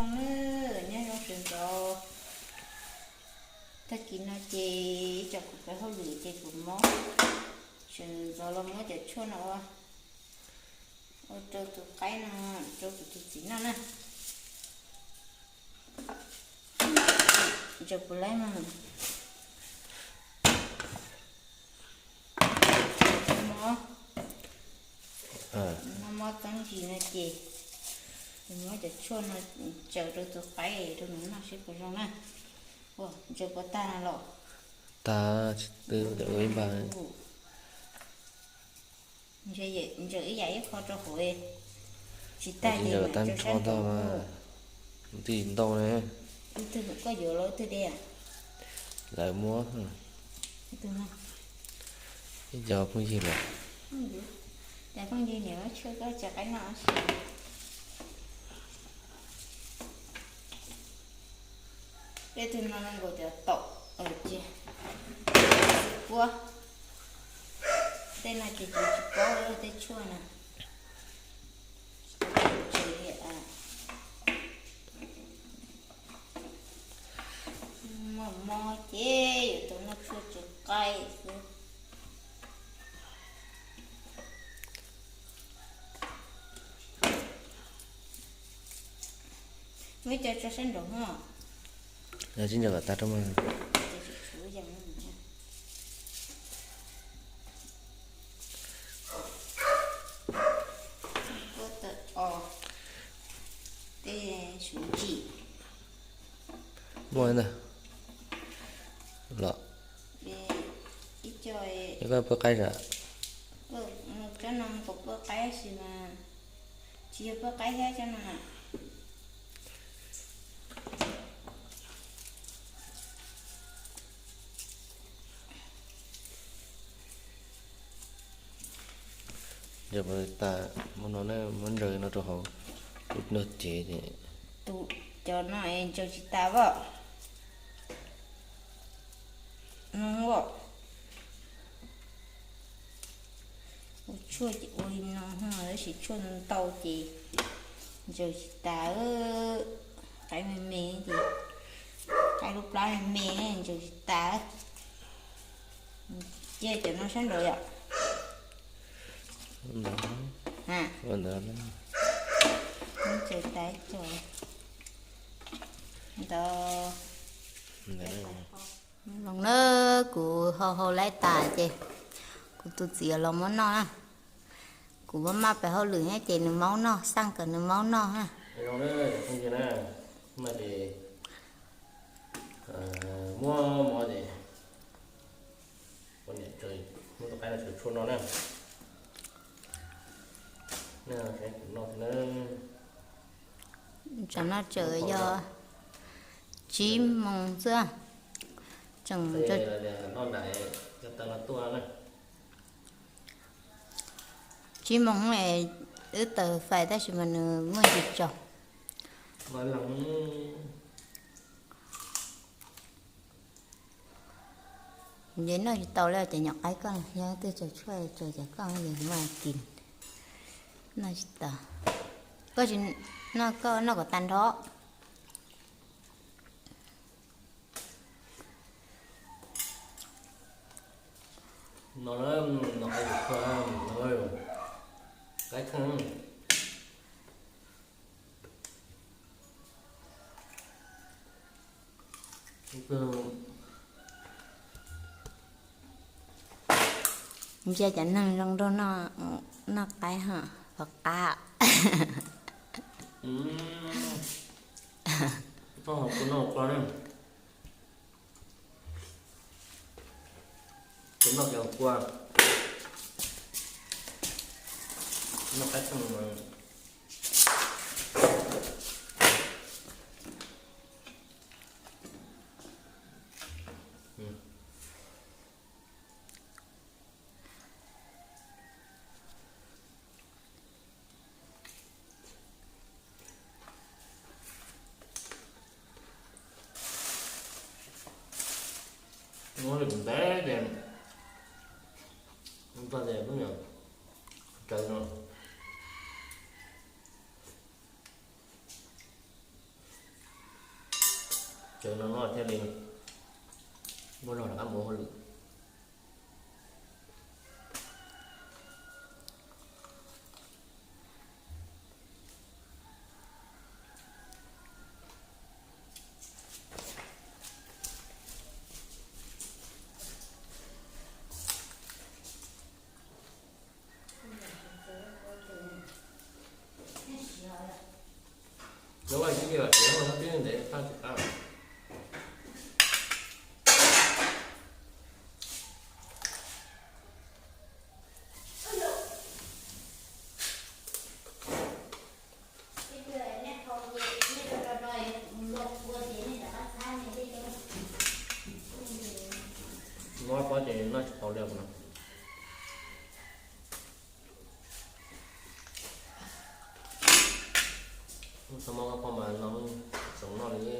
Nyob zoo sawv ntxov, tag kis no ces ib co kuv peb hauj lwm ces kuv mob, sawv ntxov los muab cov tshuaj no ua, ua rau tus qaib no, rau kuv tus txiv noj na. Ntsaws puas laib mas. Mob, mob mob txeeb ntsis no ces muab cov tshuaj no ntsaws rau tus qaib rau nws noj seb puas zoo na. Ua ntsaws puas tag no los? Tag, tsis twb ua ib npag. Ntsaws ib yam ib qho rau hauv, tsis tag ces tag nrho ntag. Twb ntau ne. Ib tug koj yuav los ib tug de. Lawv muab. Ib co phooj ywg lawm. Cas phooj ywg niam muab tshuaj koj tsis qaib noj. Tej tug no zoo nkaus cov taum, cia, xwb puab. Tej no ces kuv tsis paub tej tshuaj na. Mob mob ces yuav tau noj tshuaj tsis qaib xwb. Muab ib co tso sab nraud mog. Tsis ntsaws kom tag rau mas. Tej suv ntsim. Muaj ntag. Los. Ib co. Yog koj pub qaib sas? Tsob no kuv pub qaib sis mas tsis yog pub qaib thiab tsob no. Ntsaws tas muab no, muab ntsaws no rau hauv, tus no ces, tus, cov no es ntsaws tsis tas pom. Ua tshuaj ces ua li no, tab sis tshuaj ntau ces ntsaws tsis tas. Qaib me me ces, qaib lub plab me me ntsaws tsis tas. Cia cov no sab nraud yom. Ntsaws tas cov ntawd. Zoo na, kuv hau hau laib tas ces kuv tus txiv los muab noj na. Kuv muab maj pem hauj lwm thiab ces nws maub noj, xaj kom nws maub noj na. Muab mov ces, muab tus qaib no tshuaj no na. Tsam no tseem yog tsib moos xwb, tseem tsib moos wb taws fais tab sis mas nws muaj ntsis tsaus. Ces noj tsis tau li ces nyuam qaib koj yog twb tsaws tshuaj tsaws ces koj muab kis. Noj tsis tau. Koj tsis noj, koj noj kom tag nrho. No, no, qaib kheej. Ntsia cov neeg zoo nraug noj qaib ho qab. Noj qaib kheej. Muab li ntev ces, ntev ces peb niam tsaws no. Ces no no thiaj li muaj zog rov qab mus ua hauj lwm. Lub ib txhia txiav no twb ntev tag tsis qab. Noj pob ces noj tsis tau li no. Txhob muab koj phob mas no tsoom noj li.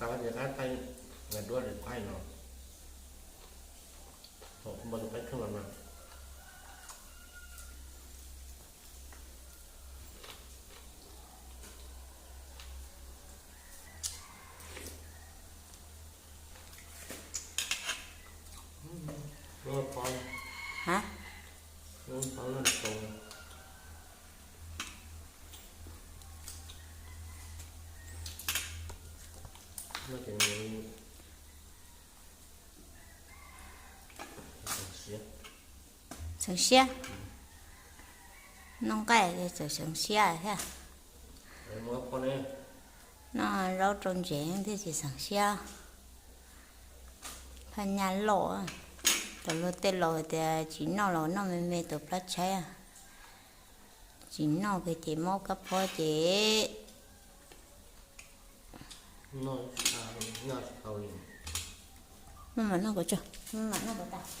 Tau ces qab thaij, duab li qab no, npau tus qaib kheej los mas. Ha, xeev siab. Noj nqaij txawm xeev siab thiab. Noj zaub rau ntsev thiaj tsis xeev siab. Phaj nyaj loj, cov luag tej laus tias tsis noj los noj me me tus plab tshaib. Tsis noj ces mob kab phob ces maj mam noj kom tsawg, maj mam noj kom tas.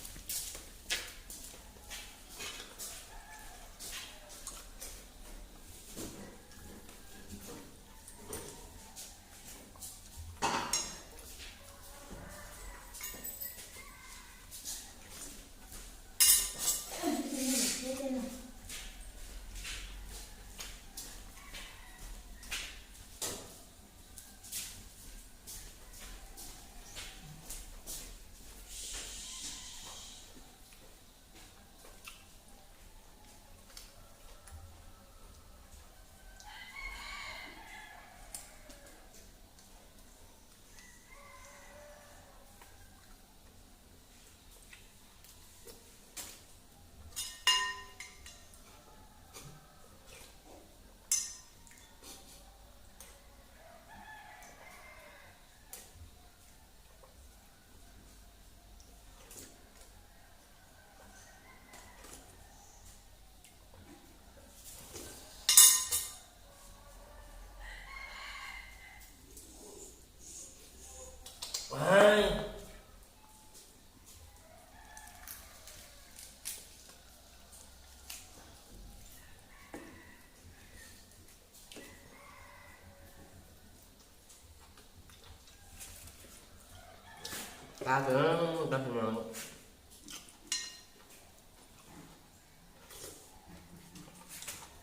Qab kawg, qab kawg mas.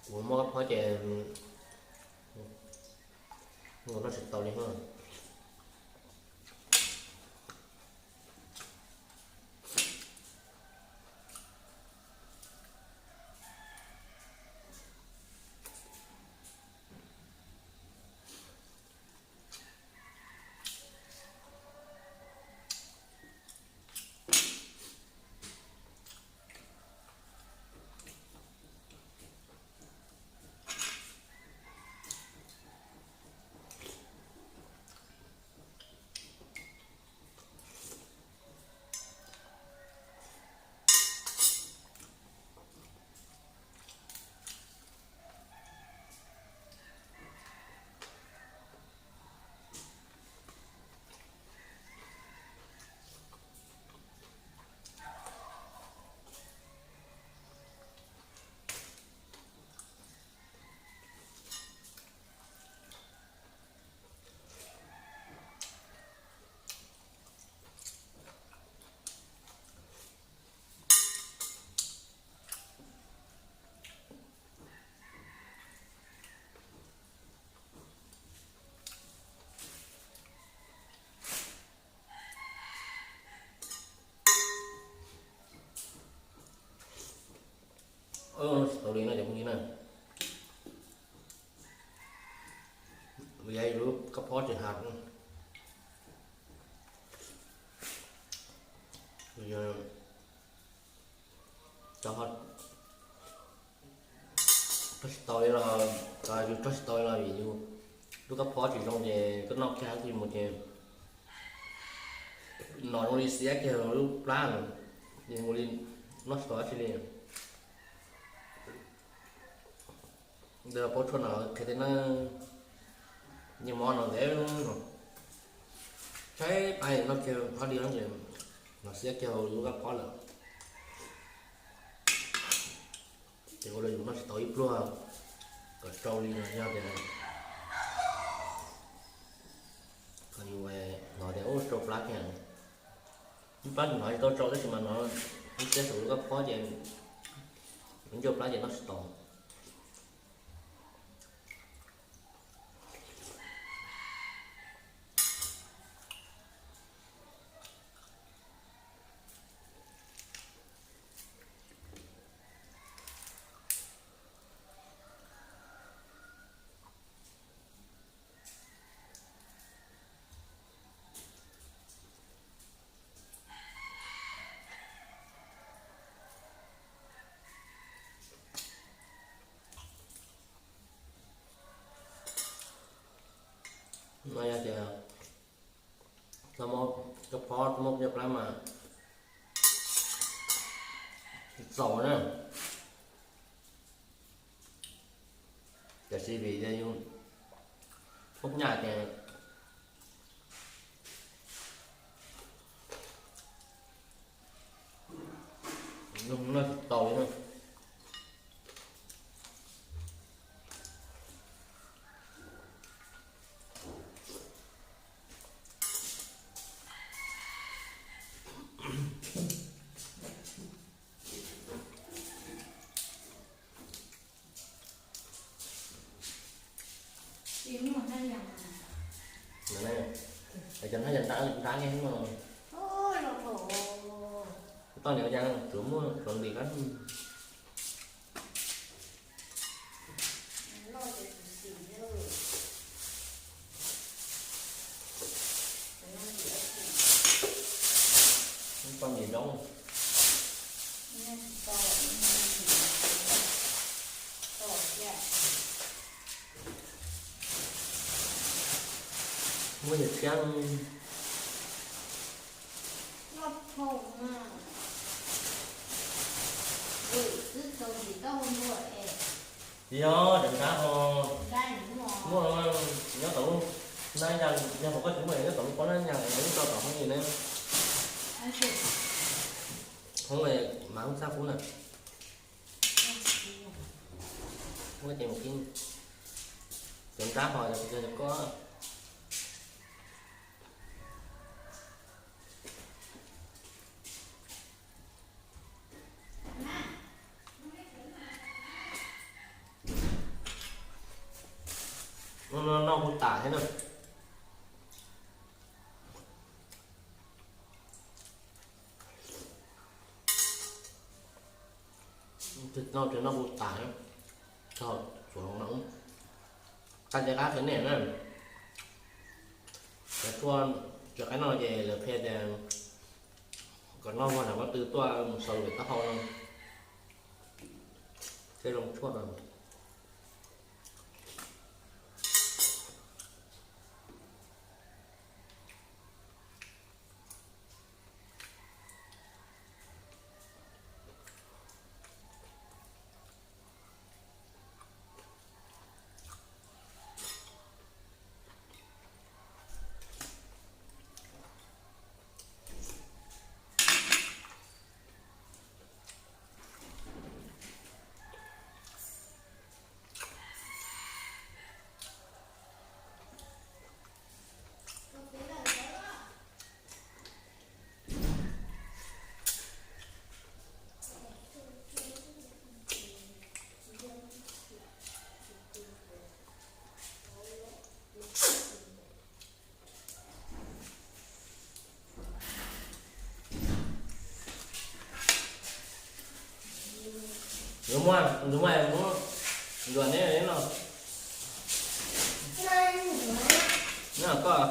Kuv mob kab phob ces nkaus noj tsis tau li na. Tau li no cov phooj ywg na, yav lub kab phob tsis has, rog tsis tau li los, yus rog tsis tau li los vim yus lub kab phob tsis zoo ces koj noj kiag ib mus ces nom zoo li xiab kiag lub plab, ces mus li noj tsis tau dab tsi li. Ntawd paub tshuaj no qhia tej na, nyiaj mob no ntev, saib pab noj kiag qhov li no ces no xiab kiag lub kab phob lawm. Ces ua rau yus noj tsis tau ib pluag kom tsau li no yog tias kom yus hnov tias ub tsau plab kiag. Ib plab yus hnov tsis tau tsau tab sis mas no ib xiab saum lub kab phob ces ncauj plab ces noj tsis tau. No yog tias txhob mob kab phob, txhob mob ncauj plab mas txaus na. Tiam sis vim yus poob nyaj ces noj tsis tau li na. Cov hnab yas nrab nrab li no, toj niam yas tsuav muaj tsuav ntim qab. Toj ntim nroo. Muab yawg tshiab. Yog, nrab nrab ho muaj nyob tom lub hnab yas, yog hauv koj tsis muaj nyob tom lub pob hnab yas, ib tso tom hoob li ne. Hoob mas hoob txaj kub na. Muab ces mus kib. Cov nrab ho yog cov ko. Noj kuj tas thiab na. Noj kuj tas, tsuav no, tag nrho qab qhia nej na. Cov tshuaj, cov qaib noj ces lawv qhia tias kom noj vog nram qab tw tuaj mus xaus lwm taub hau no thiaj zoo tshuaj no. Ntxuav muag, ntxuav muag, ntxuav neb no. Neb koj,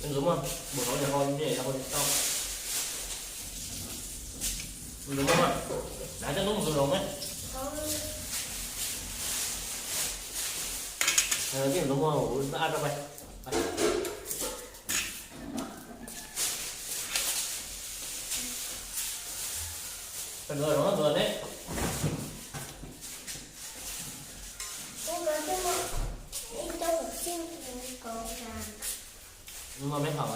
ntxuav muag, npum hauv niam hau nyiaj hau tsis tau. Ntxuav muag, nav coj ntub mus ntxuav zoov ne. Tij ntxuav muag, kuv ab rau pais. Ntxuav zoov ntxuav ne. Ntxuav me hom.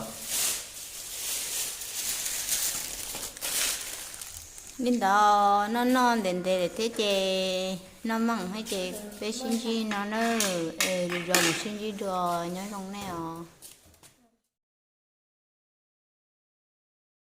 Li ntawd noj noj ntev ntev lawm thiab ces noj meej thiab ces peb sib ntsib no na, es lwm zaus mam sib ntsib dua, nyob zoo nej os.